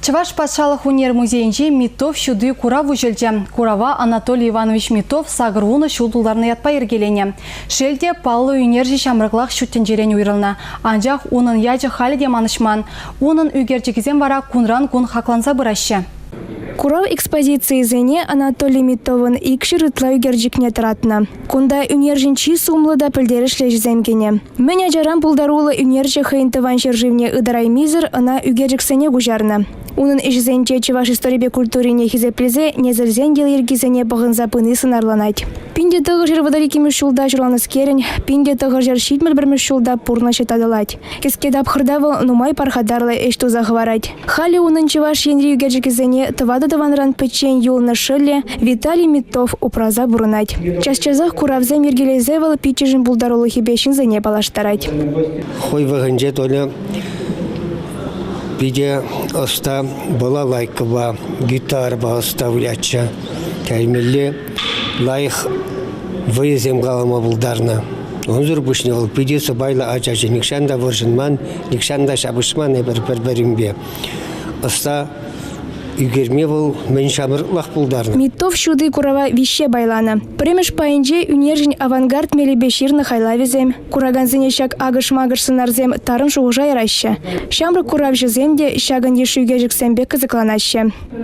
Чӑваш патшалӑх ӳнер музейӗнче Миттов ҫути курав уҫӑлчӗ. Курава Анатолий Иванович Миттов 80 ҫул тултарнӑ ятпа йӗркеленӗ. Шел те, паллӑ ӳнерҫӗ ҫамрӑклах ҫут тӗнчерен уйрӑлнӑ. Анчах унӑн ячӗ халӗ те манӑҫман. Унӑн ӳкерчӗкӗсем вара кунран-кун хакланса пыраҫҫӗ. Курав экспозицийӗсене Анатолий Миттовӑн 200 ытла ӳкерчӗкне тӑратнӑ. Кунта ӳнерҫӗн чи сумлӑ та пӗлтерӗшлӗ ӗҫӗсем кӗнӗ. Мӗн ачаран пултаруллӑ ӳнерҫӗ хӑйӗн тӑван ҫӗршывне ытараймисӗр ӑна ӳкерчӗксене куҫарнӑ. Унӑн ӗҫӗсенче чӑваш историпе культурине хисеплесе несӗлсен йӑли-йӗркисене пӑхӑнса пыни сӑнарланать. 1932 ҫулта ҫуралнӑскерӗн 1971 ҫулта пурнӑҫӗ татӑлать. Кӗске тапхӑрта вӑл нумай пархатарлӑ ӗҫ туса хӑварать. Халӗ унӑн Чӑваш Енри ӳкерчӗкӗсене тӑватӑ тӑванран пӗччен юлнӑ шӑллӗ Виталий Миттов упраса пурӑнать. Час-часах куравсем йӗркелесе вӑл пиччӗшӗн пултарулӑхӗпе ҫынсене паллаштарать. Хӑй вӑхӑтӗнче Толя питӗ ӑста балалайкӑпа, гитарӑпа ӑста вылятчӗ. Тӗлӗнмелле лайӑх вӑйӑсем калама пултарнӑ. Унсӑр пуҫне вӑл питӗ сӑпайлӑ ачаччӗ, нихҫан та вӑрҫӑнман, нихҫан та ҫапӑҫман эпир пӗр-пӗринпе. Ӑста ӳкерме вӑл мӗн ҫамрӑклах пултарнӑ. Миттов ҫути курава виҫҫе пайланӑ. Пӗрремӗш пайӗнче ӳнерҫӗн авангард мелӗпе ҫырнӑ хайлавӗсем. Куракансене ҫак акӑш-макӑш сӑнарсем тарӑн шухӑша яраҫҫӗ. Ҫамрӑк куравҫӑсем те ҫакӑн йышши ӳкерчӗксемпе кӑсӑкланаҫҫӗ.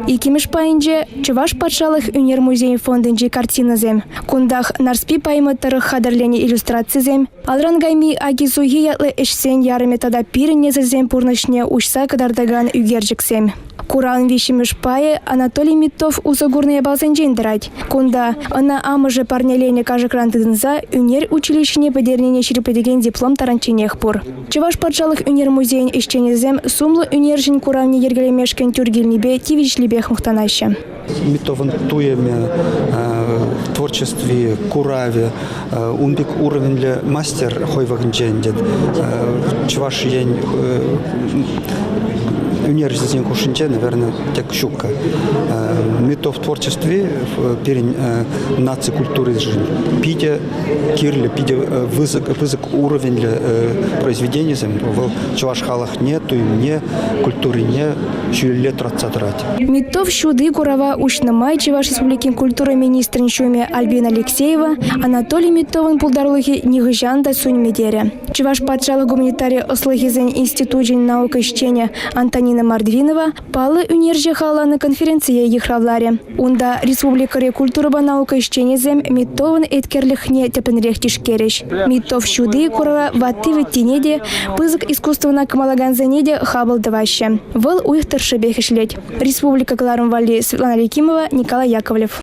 Иккӗмӗш пайӗнче Чӑваш патшалӑх ӳнер музейӗн фондӗнчи картинӑсем. Кунтах Нарспи поэма тӑрӑх хатӗрленӗ иллюстрацисем, Алран кайми аки-сухи ятлӑ ӗҫсен ярӑмӗ тата пирӗн несӗлсен пурнӑҫне уҫса кӑтартакан ӳкерчӗксем. Куравӑн виҫҫӗмӗш пайӗ Анатолий Миттов усӑ курнӑ япаласенчен тӑрать. Кунта ӑна амӑшӗ парнеленӗ кашӑкран тытӑнса ӳнер училищине пӗтернине ҫирӗплетекен диплом таранчченех пур. Чӑваш патшалӑх ӳнер музейӗн ӗҫченӗсем сумлӑ ӳнерҫӗн куравне йӗркелемешкӗн тӳр килнипе тивӗҫлипех мухтанаҫҫӗ. Миттовӑн туйӑмӗ, творчестви, куравӗ, ун пек уровеньлӗ мастер хӑй вӑхӑтӗнче ӗнтӗ Чӑваш Ен ӳнерҫӗсен хушшинче, наверное, тек ҫук. Миттов творчестви пирӗн наци культуришӗн питӗ кирлӗ, питӗ пысӑк уровеньлӗ произведенисем. Вӑл чӑваш халӑхне, туйӑмне, культурине ҫӳлелле тӑратса тӑрать. Миттов ҫути курава уҫнӑ май Чӑваш Республикин культура министрӗн ҫумӗ Альбина Алексеева Анатолий Миттовӑн пултарулӑхӗ нихӑҫан та сӳнмӗ терӗ. Чӑваш патшалӑх гуманитари ӑслӑхӗсен институчӗн наука ӗҫченӗ Антонина Мордвинова Паллӑ ӳнерҫӗ халалланӑ конференцие йыхравларӗ. Унта республикӑри культурӑпа наука ӗҫченӗсем Миттовӑн еткерлӗхне тӗплӗнрех тишкерӗҫ. Миттов ҫути курава ватти-вӗттине те, пысӑк искусствӑна кӑмӑллакансене те хапӑл тӑваҫҫӗ. Вӑл уйӑх тӑршшӗпех ӗҫлет. Республика кӑларӑм валли Светлана Якимова, Николай Яковлев.